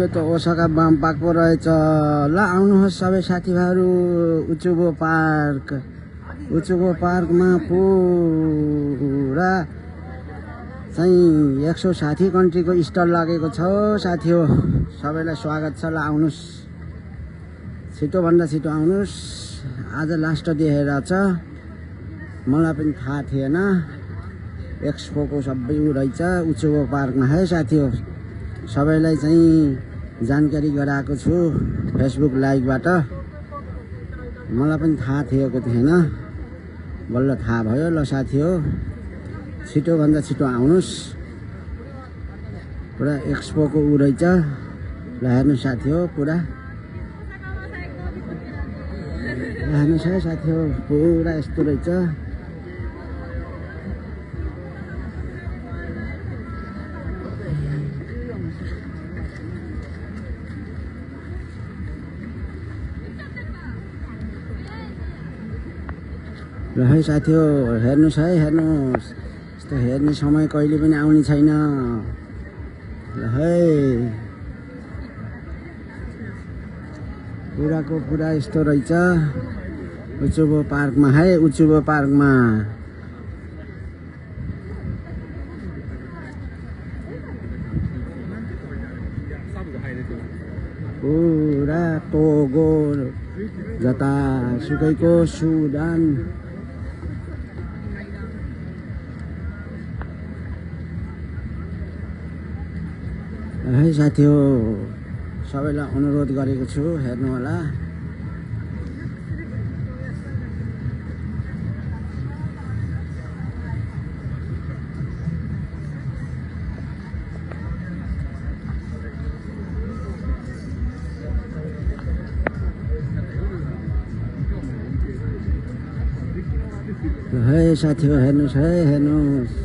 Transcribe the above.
यो त Osaka bomb पाएको रहेछ। ल आउनुहोस् सबै साथीभाइहरू उचुबो पार्कमा पुरा चाहिँ 160 कन्ट्रीको स्टल लागेको छ साथी हो। सबैलाई स्वागत छ। ल आउनुहोस्, छिटोभन्दा छिटो आउनुहोस्। आज लास्ट देखेर छ, मलाई पनि थाहा थिएन। एक्सपोको सबै रहेछ उचुबो पार्कमा है साथी हो। सबैलाई चाहिँ जानकारी गराएको छु फेसबुक लाइभबाट। मलाई पनि थाहा थिएको थिएन, बल्ल थाहा भयो। ल साथी हो, छिटोभन्दा छिटो आउनुहोस्। पुरा एक्सपोको रहेछ। ल हेर्नु साथी हो, पुरा हेर्नुहोस् है साथी हो, पुरा यस्तो रहेछ। ल है साथी हो, हेर्नुहोस् है, हेर्नुहोस्। यस्तो हेर्ने समय कहिले पनि आउने छैन। ल है, पुराको पुरा यस्तो रहेछ उचुबो पार्कमा है। उचुबो पार्कमा पुरा टोगो जतासुकैको सुडान है साथी हो। सबैलाई अनुरोध गरेको छु, हेर्नु होला। है साथी हो, हेर्नुहोस् है, हेर्नुहोस्।